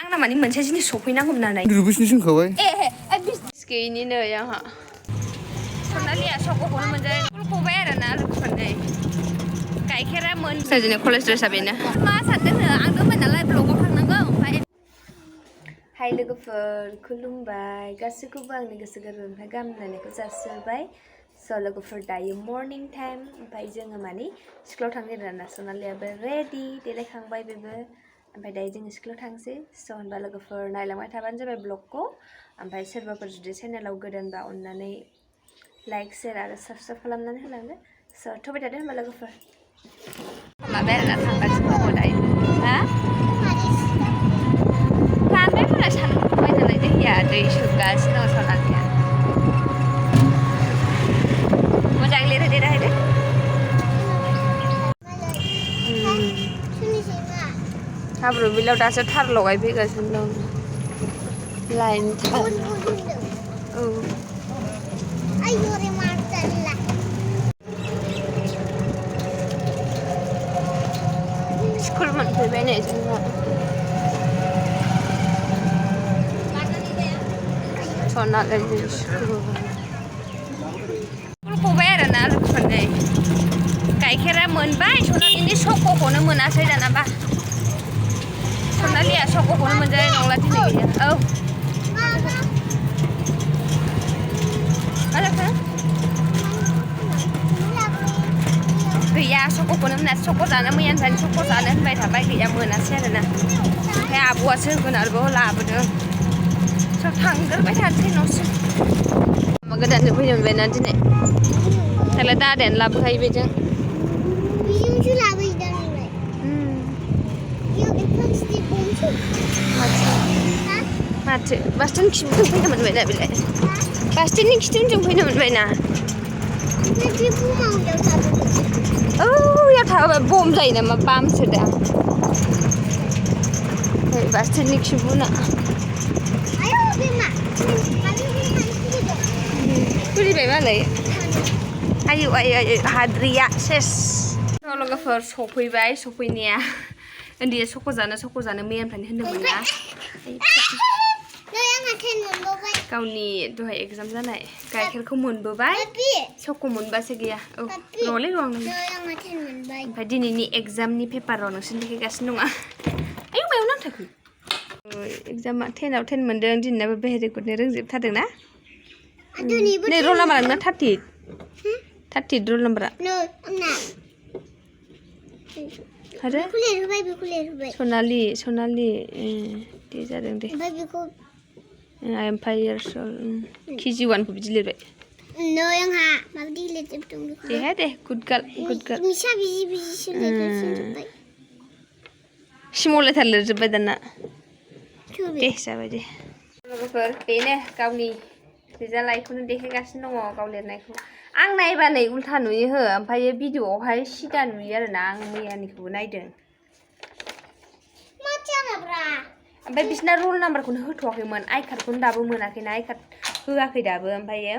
आंना माने मोनसे जिनिस सफैनांगौमोन नालाय रुबिसनि सोंखाबाय ए बिजनेस गैयिनि नै आंहा सनालिया सक'खौनो मोनजायो खबाय आरो ना लोगोफोरनै गाइखेरा जोंनि कलेज ड्रेसा बेनो मा सानदोंनो आं दोनबाय नालाय ब्लगाव थांनांगौ ओमफ्राय हाय लोगोफोर खुलुमबाय गासैखौबो आंनि गोसो गोरबोनिफ्राय गाहाम हामलायनायखौ जासिहरबाय स' लोगोफोर दायो मर्निं टाइम ओमफ्राय जोङो माने स्कुलाव थांनो आरोना सनालियाबो रेडि देलायखांबाय बेबो ओमफ्राय दायो जोङो स्कुलाव थांसै स' होनबा लोगोफोर नायलांबाय थाबानो जाबाय ब्लगखौ ओमफ्य सोरबाफोर जुदि चेनेलाव गोदानबा अननानै लाइक शेयार आरो साबस्क्राइब खालामनानै होलांदो स' थबाय थादो होनबा लोगोफोर माबाया आरोना थांगासिनो दङ दायो हा रानबायफोरा सान्दुं दुंबाय नालाय दैया दै सोबगासिनो दङ सनालिया मोजाङै लिरहो देरहायदो हाब्रु बिलाव दासो थार लगायफैगासिनो दं लाइन थार औ स्कुल मोनफैबाय नै जोंहा सनालिनि स्कुल गबाय आरोना लोगोफोरनै गाइखेरा मोनबाय सनालिनि सक'खौनो मोनासै दानाबा सनालिया सक'खौनो मोनजानाय नंला दिनै गैया औ मा जाखो गैया सक'खौनो मोनासै सक' जानो मैयानिफ्रायनो सक' जानो होनबाय थाबाय गैया मोनासै आरोना ओमफ्राय आब'आसो होगोन आरोबाव लाबोदों स' थांग्रोबाय थानोसै न'सिम माबा गोदानसो फैनो मोनबायना दिनै दालाय दादायानो लाबोखायो बेजों बेजोंसो लाबोयोदा नोंलाय बेयाव प्लास्टिक गंसो माथो बास्टेन खिथुजों फैनो मोनबायना बेलाय बास्टेननि खिथुजों फैनो मोनबायना बे बमाव याव थाबोदों औ याव थाबा बम जायो नामा बामसो दा नै बास्टेननि खिबुना आयौ बिमा खुलिबाय मालाय आयौ आयौ आयौ हाद्रिया सेस लोगोफोर सफैबाय सफैनाया उन्दैया सक' जानो मैयानिफ्रायनो होनदोंमोन ना गावनि दहाय एग्जाम जानाय गाइखेरखौ मोनबोबाय सक' मोनबासो गैया औ र'लै र' ओमफ्राय दिनैनि एग्जामनि पेपाराव नोंसोर देखायगासिनो दङ आयौ मायाव नांथाखो एग्जामा 10आव 10 मोनदों दिनैनाबो भेरि गुडनि रोंजोबथारदों ना नै रल नाम्बारा नोंना 30 रल नाम्बारा आरो सनालि दे जादों दे ओमफ्राय केजि 1खौ बिदि लिरबाय नै आंहा माबायदि लिरजोबदों बेखौ दे गुड गार्ल मिसा बिजिसो लिरजोबबाय सिमाव लेटार लिरजोबबाय दाना दे जाबाय दे लोगोफोर बेनो गावनि रिजाल्टखौनो देखायगासिनो दङ गाव लिरनायखौ आं नायबा नै उल्था नुयो हो ओमफ्राय भिडिअआवहाय सिदा नुयो आरोना आं मैयानिखौबो नायदों ओमफ्राय बिसिना रल नाम्बारखौनो होथ'वाखैमोन आइ कार्डखौनो दाबो मोनाखैना आइ कार्ड होआखै दाबो ओमफ्रायो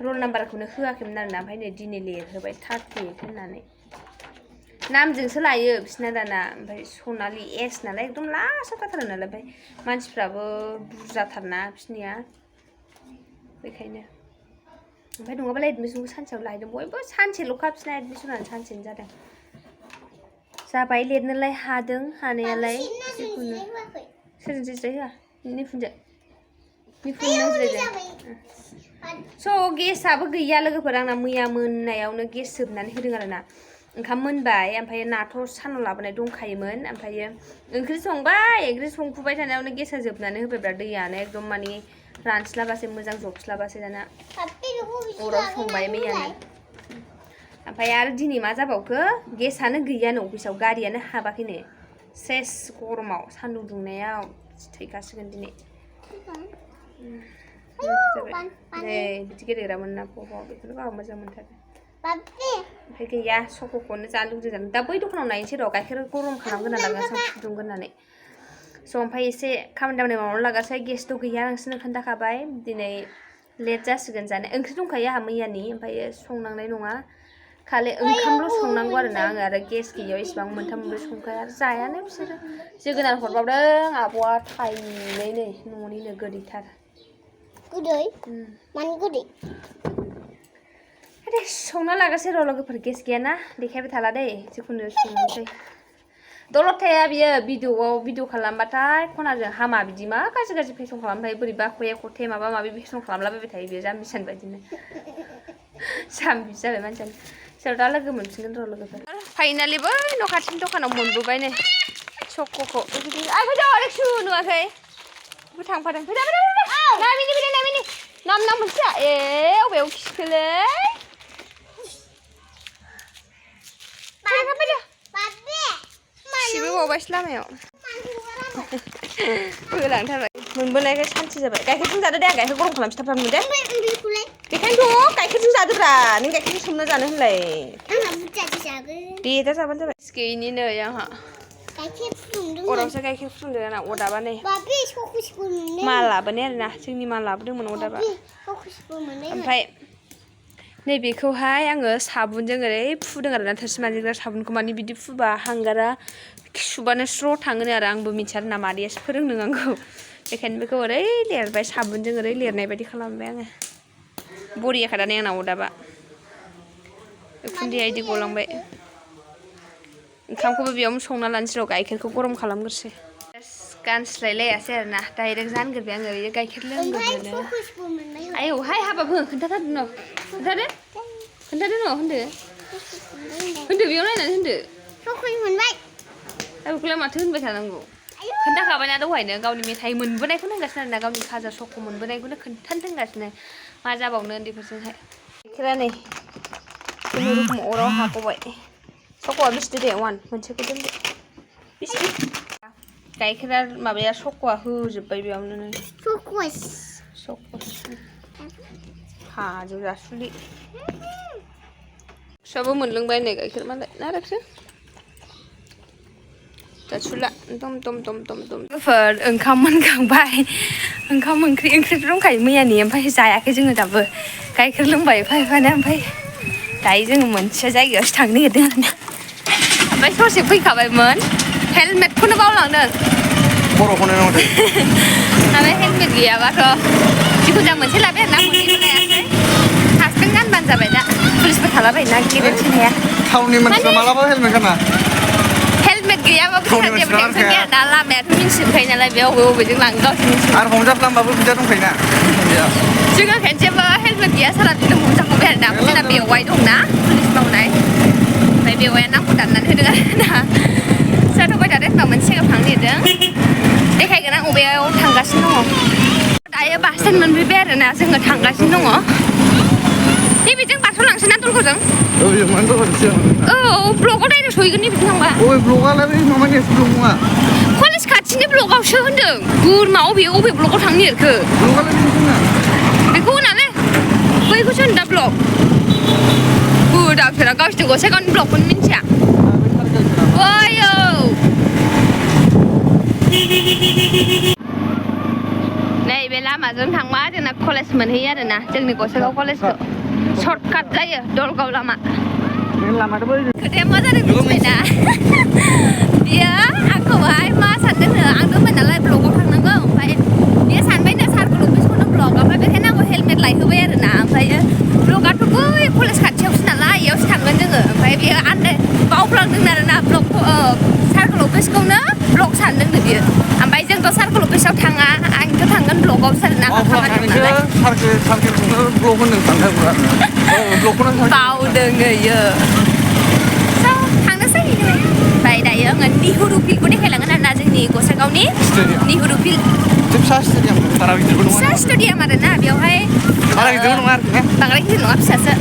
रल नाम्बारखौनो होआखैमोन आरोना ओमफ्राय नै दिनै लिरहोबाय 38 होननानै नामजोंसो लायो बिसिना दाना ओमफ्राय सनालि एस नालाय एकदम लास्टआव थाथारो नालाय ओमफ्राय मानसिफ्राबो बुरजाथारना बिसिनिया बेखायनो ओमफ्राय नङाबालाय एडमिसनखौ सानसेयाव लाहैदों बयबो सानसेल'खा बिसिना एडमिसनानो सानसेनो जादों जाबाय लिरनोलाय हादों हानायालाय जिखुनु सोरजों जिराय होआ निफुनजों स' गेसआबो गैया लोगोफोर आंना मैया मोननायावनो गेस जोबनानै होदों आरोना ओंखाम मोनबाय ओमफ्राय नाथ' सानाव लाबोनाय दंखायोमोन ओमफ्रायो ओंख्रि संफुबाय थानायावनो गेसा जोबनानै होबायब्रा दैयानो एकदम माने रानस्लाबासै मोजां जबस्लाबासै दाना अराव संबाय मैयानो ओमफ्राय आरो दिनै मा जाबावखो गेसानो गैयानो अफिसाव गारियानो हाबाखैनो सेस गरमाव सान्दुं दुंनायाव थैखासिगोन दिनै नै बिदि गेलेग्रामोन ना बेखौनो गाव मोजां मोनथारो ओमफ्राय गैया सक'खौनो जानो लुगैदों दा बै दखानाव नायनोसै र' गाइखेर गरम खालामगोन लागासिनो फुदुंगोन होननानै स' ओमफ्राय एसे खामानि दामानि मावनो लागासै गेसथ' गैया नोंसोरनो खोन्थाखाबाय दिनै लेट जासिगोन जानो ओंख्रि दंखायो आंहा मैयानि ओमफ्राय संनांनाय नङा खालि ओंखामल' संनांगौ आरोना आङो आरो गेस गैयियाव इसिबां मोनथाम मोनब्रै संखाया आरो जायानो बिसोरो जोगोनार हरबावदों आब'आ थाइनै नै न'निनो गोदैथार गोदै मानि गोदै दे संना लागासै र' लोगोफोर गेस गैयाना देखायबाय थाला दे जिखुनु संनोसै दलद थाया बियो भिडिअ खालामबाथाय खनाजों हामा बिदि मा गाज्रि फेसन खालामबाय बोरैबा खये खथे माबा माबि फेसन खालामलाबायबाय थायो बियो जाम्बिसान बायदिनो जाम्बि जाबाय मानसियानो सोर दा लोगो मोनफिनगोन र' लोगोफोर फाइनालि बै न' खाथिनि दखानाव मोनबोबाय नै सक'खौ आइ फैदो अरेक्सु नुवाखै थांफादों फैदो नामिनि नाम मोनसेया ए अबेयाव खिखोलै सिबो बावबायसो लामायाव गोलांथारबाय मोनबोनायखाय सान्थि जाबाय गाइखेरजों जादो दे आं गाइखेर गरम खालामफिनथाबफ्रामो दे बेखायनोथ' गाइखेरजों जादोब्रा नों गाइखेरजों सोमना जानो होनलाय दे दा जाबानो जाबाय गैयिनि नै आंहा अरावसो गाइखेर फुदुंदों आंना अदाबा नै माल लाबोनाय आरोना जोंनि माल लाबोदोंमोन अदाबा ओमफ्राय नैबेखौहाय आङो साबुनजों ओरै फुदों आरोना थोरसि मानजिग्रा साबुनखौ माने बिदि फुबा हांगारा सुबानो स्र' थाङोनो आरो आंबो मिथिया आरोना मादैयासो फोरोंदों आंखौ बेखायनो बेखौ ओरै लिरबाय साबुनजों ओरै लिरनाय बायदि खालामबाय आङो बरियाखा दाने आंना अदाबा उखुन्दैया इदि गलांबाय ओंखामखौबो बेयावनो संना लानोसै र' गाइखेरखौ गरम खालामग्रोसै गानस्लायलायासै आरोना डाइरेक्ट जानग्रोबाय आङो बेयो गाइखेर लोंग्रोनो आयौहाय हाबाबो खोन्थाथारदो न' खोन्थादो न' होनदो बेयाव नायनानै होनदो दा बेखौलाय माथो होनबाय थानांगौ खोन्थाखाबायना दहायनो गावनि मेथाइ मोनबोनायखौनो होनगासिनो आरोना गावनि खाजा सक' मोनबोनायखौनो खोन्थानो होनगासिनो मा जाबावनो उन्दैफोरजोंहाय गाइखेरा नै खुनुरुखुम अराव हागबाय सक'आ बिसिदो दे वान मोनसेखौ दोनदो बिसिदो गाइखेरा माबाया सक'आ होजोब्बाय बेयावनो नै सक'स हाजो जासुलि फिसाबो मोनलोंबाय नै गाइखेर मालाय ना राखसो जासुला दम लोगोफोर ओंखाम मोनखांबाय ओंखाम ओंख्रिथ' दंखायो मैयानि ओमफ्राय जायाखै जोङो दाबो गाइखेर लोंबाय एफानो ओमफ्राय दायो जोङो मोनसे जायगायावसो थांनो नागिरदों आरोना ओमफ्राय ससे फैखाबायमोन हेलमेटखौनो बावलांदों खर'खौनो नांदों ओमफ्राय हेलमेट गैयाबाथ' जिखुनु मोनसे लाबाय आरोना मोननैबो लायाखै हासबेन्ड गानबानो जाबाय दा पुलिसबो थालाबायोना गेरेन्थि हाया टाउननि मानसिफ्रा मालाबा हेलमेट गाना हेलमेट गैयाबाबो जोंहा जेबो टेनसन गैया दा लामायाथ' मिन्थिजोबखायो नालाय बे बबेजों लाङो गावसोर मिन्थियो आरो हमजाफ्लांबाबो फैसा दंखायोना जोङो खेनसेबो हेलमेट गैया सारा दिनाव हमजाखांबाय आरोना जोंना बेवाइ दंना पुलिस मावनाय ओमफ्राय बेवाइया नामखौ दाननानै होदों आरोना जाथ'बाय थादों होनबा मोनसे जायगायाव थांनो नागिरदों देखायगोन आं बबेयाव थांगासिनो दङ दायो बास स्टेन्ड मोनफैबाय आरोना जोङो थांगासिनो दङ नैबेजों बारस'लांसै ना दलखौजों औ ब्लकआव डाइरेक्ट सहैगोन नैबेजों थांबा ब्लकआलाय माबानि ब्लक नङा कलेज खाथिनि ब्लकआवसो होनदों बोरमा अबे ब्लकआव थांनो नागिरखो बेखौ होनालै बैखौसो होनदा ब्लक दाउफोरा गावसिनि गसाइगावनि ब्लकखौनो मिन्थिया ओइयो नैबे लामाजों थांबा जोंना कलेज मोनहैयो आरोना जोंनि गसाइगाव कलेजखौ सर्टकाट जायो दलगाव लामा खोथाया मा जादों मिथिबायना बियो आंखौहाय मा सानदोंनो आं दंबाय नालाय ब्लकआव थांनांगौ ओमफ्राय बियो सानबायनो सार्कोल अफिसखौनो ब्लक ओमफ्राय बेखायनो आंखौ हेलमेट लायहोबाय आरोना ओमफ्रायो ब्लकआथ' बै कलेज खाथियावसो नालाय इयावसो थांगोन जोङो ओमफ्राय बियो बावफ्लांदों आरोना ब्लकखौ सार्कोल अफिसखौनो ब्लक सानदोंनो बियो ओमफ्राय जोंथ' सार्कोल अफिसाव थाङा आंथ' थांगोन ब्लकआवसो आरोना बावदों इयो थांनोसै ओमफ्राय दायो आङो नेहुरु फिल्डखौ देखायलांगोन आरोना जोंनि गसाइगावनि नेहुरु फिल्ड फिसा स्टेडियाम आरोना बेवहाय बांद्राय गिदिर नङा फिसासो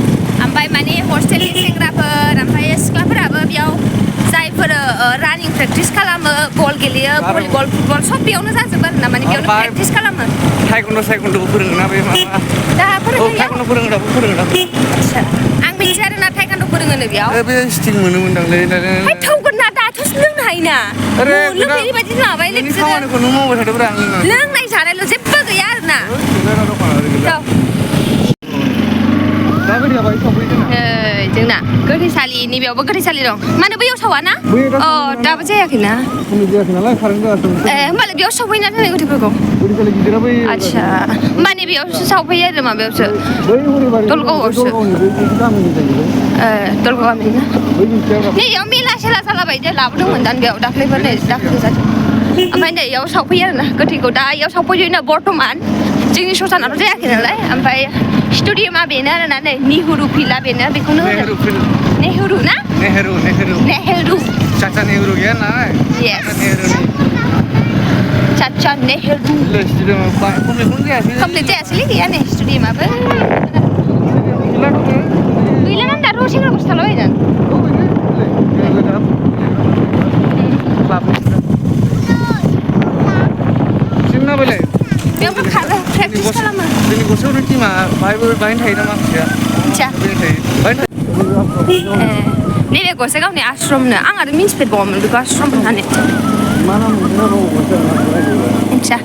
ओमफ्राय माने हस्टेलनि सेंग्राफोर ओमफ्राय सिख्लाफोराबो बेयाव जायफोर रानिं प्रेक्टिस खालामो बल गेलेयो भलिबल फुटबल सब बेयावनो जाजोबो आरोना माने बेयावनो प्रेक्टिस खालामो थाइखन्द' फोरोङोना बे माबा दा फोरोंहैयो फोरोङो आं मिथिया आरोना थाइखन्द' फोरोङोनो बेयाव बे स्टिं मोनोमोनदांलै थौगोन ना दाथ' लोंनो हायोना लोंनायनि बायदि माबायोलै लोंनाय जानायल' जेबो गैया आरोना दा बायदि जाबाय सफैदों जोंना गोथैसालि नैबेयावबो गोथैसालि दं मानो बैयाव सावा ना दाबो जायाखैना जायाखै नालाय कारेन्ट जागासिनो होमबालाय बेयाव सावफैना दोनै गोथैफोरखौ गोथैसालि गिदिरा बै आच्छा होमबा नैबेयावसो सावफैयो आरो माबायावसो बै हरैबारि दलगावआवसो गामिनि जाहैबाय दलगाव गामिना बै मिथिया नैयाव मेला सेला जालाबायदो लाबोदोंमोन दान बेयाव दाख्लैफोर नै दाख्लै जादों ओमफ्राय नै इयाव सावफैयो आरोना गोथैखौ दा इयाव सावफैयोनो बर्थमान जोंनि ससानाथ' जायाखै नालाय ओमफ्राय स्टुडियामा बेनो आरोना नै नेहुरु फिल्डआ बेनो बेखौनो नेहुरु ना नेहेरु चाचा नेहरू गैया नालाय Yes. Caca Neheru. Komplit जायासैलै गैया नै स्टुडियामाबो गैलाना दाथ' सेंग्रा बस्थालाबायदों बेयावबो खारो प्रेक्टिस खालामो जोंनि गसायावनो टिमा बाहायनो थायो ना माखासेया नैबे गसे गावनि आश्रमनो आं आरो मिन्थिफेरबावामोन बेखौ आश्रम होननानै मिथिया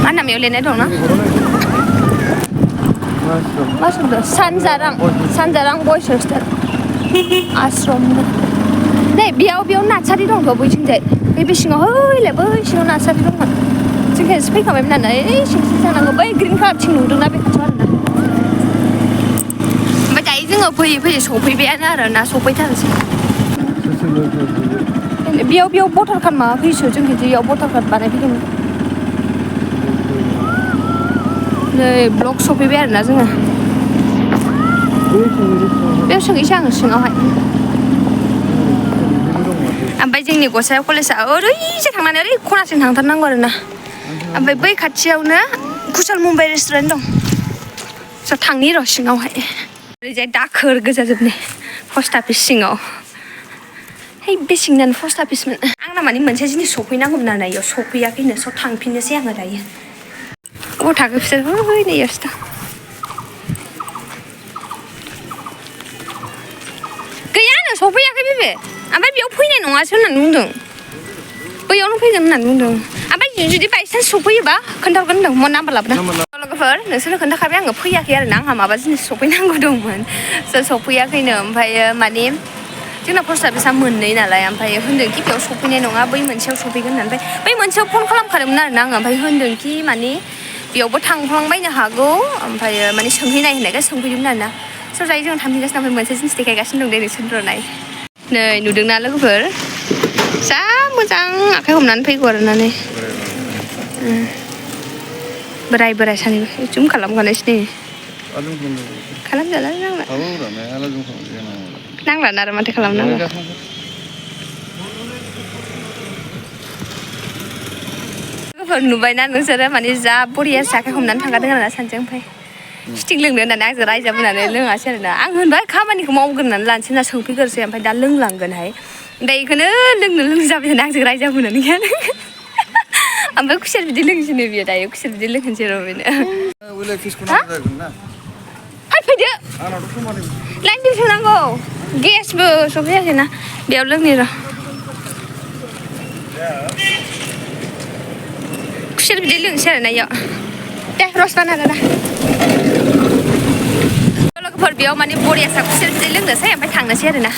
मा नामायाव लिरनाय दं ना मा सोंदों सानजारां बयस हस्टेल आश्रम नै बेयाव नार्सारि दंथ' बैथिंजाय बे सिङाव हैले बै सिङाव नार्सारि दंमोन जोंखायसो फैखाबायमोन नालाय सिंसो जानांगौ बै ग्रिन कालारथिं नुदोंना बे खाथियाव आरोना ओमफ्राय दायो जोङो फैयै सफैबायानो आरोना सफैथारसै बेयाव भटार कार्ड माबा फैयोसो जोंखि इयाव भटार कार्ड बानायफैदोंमोन नै ब्लक सफैबाय आरोना जोङो बेयाव सोंहैसै आङो सिङावहाय ओमफ्राय जोंनि गसाइगाव कलेजआ ओरैजे थांनानै ओरै खनासिम थांथारनांगौ आरोना ओमफ्राय बै खाथियावनो कुशल मुम्बाइ रेस्टुरेन्ट दं स' थांनि र' सिङावहाय ओरैजाय दाखोर गोजाजोबनाय पस्ट अफिस सिङाव है बे सिंनानो पस्ट अफिसमोन आंना माने मोनसे जिनिस सफैनांगौमोन आरोना इयाव सफैयाखैनो स' थांफिननोसै आङो दायो अबाव थाखो बिसोर है नै इयावसो दं गैयानो सफैयाखै बे ओमफ्राय बेयाव फैनाय नङासो होननानै बुंदों बैयावनो फैगोन होननानै बुंदों ओमफ्राय जुदि बायसान्स सफैयोबा खोन्थाहरगोन होनदों मन नाम्बार लाबोना लोगोफोर नोंसोरनो खोन्थाखाबाय आङो फैयाखै आरोना आंहा माबा जिनिस सफैनांगौ दंमोन स' सफैयाखैनो ओमफ्रायो माने जोंना पस्ट अफिसा मोननै नालाय ओमफ्राय होनदोंखि बेयाव सफैनाय नङा बै मोनसेयाव सफैगोन होननानै ओमफ्राय बै मोनसेयाव फन खालामखादोंमोन आरोना आङो ओमफ्राय होनदोंखि माने बेयावबो थांफ्लांबायनो हागौ ओमफ्रायो माने सोंहैनाय होननायखाय सोंफैदोंमोन आरोना स' जायो जों थांफिनगासिनो ओमफ्राय मोनसे जिनिस देखायगासिनो दं दे नोंसोर र' नाय नै नुदोंना लोगोफोर जा मोजां आखाइ हमनानै फैगौ आरोना नै बोराय सानैबो जुम खालामखानायसो नै खालामजाला नांला आरो माथो खालामनांगौ लोगोफोर नुबायना नोंसोरो माने जा बरियासो आखाइ हमनानै थांगारदों आरोना सानैजों ओमफ्राय स्टिं लोंनो होननानै आंजों रायजाबोनानै लोङासै आरोना आं होनबाय खामानिखौ मावग्रोनानै लानोसै होनना सोंफैग्रोसै ओमफ्राय दा लोंलांगोनहाय दा बेखौनो लोंजाबाय होनना आंजों रायजाबोनानै गैयानो ओमफ्राय खुसेर बिदै लोंसैनो बियो दायो खुसेर बिदै लोंहोनोसै र' बेनो हाय फैदो लाइन बिल सोनांगौ गेसबो सफैयाखैना बेयाव लोंनि र' खुसेर बिदै लोंसै आरोना इयाव दे रस बानायना दा लोगोफोर बेयाव माने बरियासा खुसेर बिदै लोंनोसै ओमफ्राय थांनोसै आरोना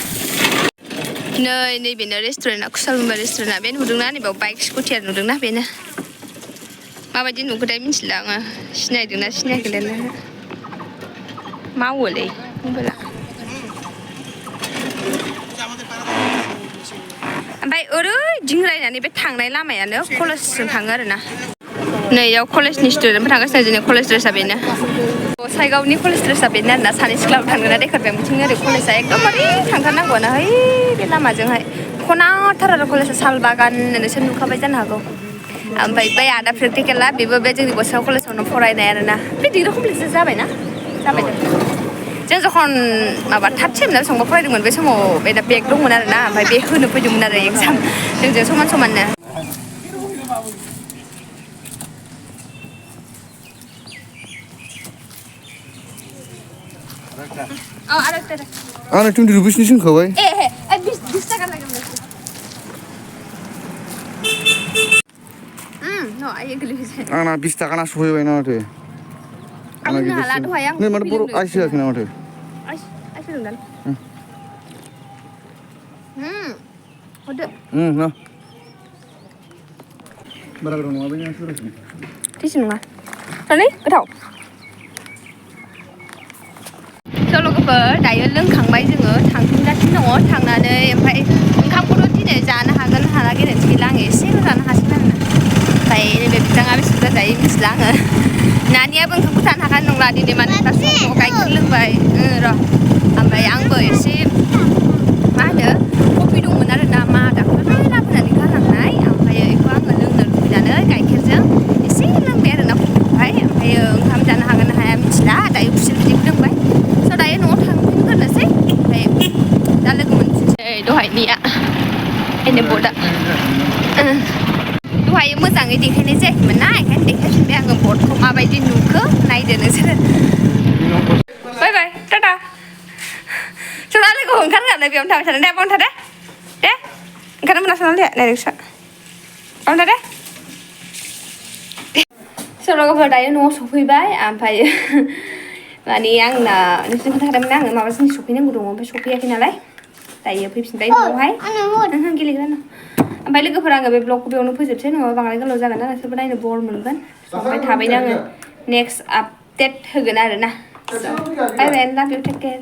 नै नैबेनो रेस्टुरेन्टआ कुशल मुम्बाइ रेस्टुरेन्टआ बे नुदोंना नैबेयाव बाइक स्कुटिया नुदोंना बेनो माबायदि नुखोथाय मिथिला आङो सिनायदोंना सिनायाखैलाय मावोलै मबाइला ओमफ्राय ओरै दिंरायनानै बे थांनाय लामायानो कलेजजों थाङो आरोना नै इयाव कलेजनि स्टुडेन्टफोर थांगासिनो जोंनि कलेज ड्रेसआ बेनो गसाइगावनि कलेज ड्रेसआ बेनो आरोना सानै सिख्लाफोर थांगोन ना देखारबाय बिथिं ओरै कलेजआ एकदमबारे थांथारनांगौआनो है बे लामाजोंहाय खनाथार आरो कलेजआ साल बागान नोंसोर नुखाबाय जानो हागौ ओमफ्राय बै आदा प्रेक्टिकेला बेबो बे जोंनि गसाइगाव कलेजावनो फरायनाय आरोना बे डिग्रि कमप्लिट जाबायना जाबाय जों जखन माबा थार्ड सेमना बेसेबांबा फरायदोंमोन बे समाव बेना बेग दंमोन आरोना ओमफ्राय बे होनो फैदोंमोन आरो एगजाम जोंजों समाननो आंना 20 रुपिसनि सोंखाबाय ए 20 थाखा लागोन आंना 20 थाखाना सफैबाय ना माथो Ang hala tuh hayang. Nih mana pur ice ya kena mata. Ice dong dan. Udah. Nah. Berapa orang mau beli surat ni? Di sini nggak? Tadi tahu. Lwgwpwr dayo लोंखांबाय जोङो थांफिनगासिनो दङ थांनानै ओमफ्राय ओंखामखौथ' दिनै जानो हागोन हाला गेरेन्थि गैला आङो एसेल' जानो हासिगोन आरो ओमफ्राय नैबे बिदाङा बेसे बुरजा जायो मिथिला आङो नानियाबो ओंखामखौ जानो हाखानाय नंला दिनै मानसिफ्रा समाव गाइखेर लोंबाय र' ओमफ्राय आंबो एसे मा होनो कफि दंमोन आरो ना मा दाख्लै लाबोनानै गालांनाय ओमफ्राय बेखौ आङो लोंनो लुबैनानै गाइखेरजों एसे लोंबाय आरो ना कफिखौहाय ओमफ्राय ओंखाम जानो हागोन ना हाया मिथिला दायो खुसेर बिदैबो लोंबाय दायो न'आव थांफिनग्रोनोसै ओमफ्राय दा लोगो मोनफिनसै दहायनिया बेनो बर्डआ दहाय मोजाङै देखायनाय जायाखैमोन ना ओंखायनो देखायफिनबाय आङो बर्डखौ माबायदि नुखो नायदो नोंसोरो बाय बाय टाटा सना लोगो ओंखारनानै बेयावनो थाबाय थादों दे बावनो थादो दे ओंखारनो मोना सना दे डाइरेक्टसो बावनो थादो लwgwpwr दायो न'आव सफैबाय ओमफ्राय माने आंना नोंसोरनो खोन्थाखादोंमोन आङो माबा जिनिस सफैनांगौ दङ ओमफ्राय सफैयाखै नालाय दायो फैफिनबाय न'आवहाय गेलेग्रा न' ओमफ्राय लोगोफोर आङो बे ब्लगखौ बेयावनो फोजोबसै नङाबा बांद्राय गोलाव जागोन ना नोंसोरबो नायनो बर मोनगोन ओमफ्राय थाबैनो आङो नेक्स्ट आपडेट होगोन आरो ना बाय बाय लाभ इउ टेक केयार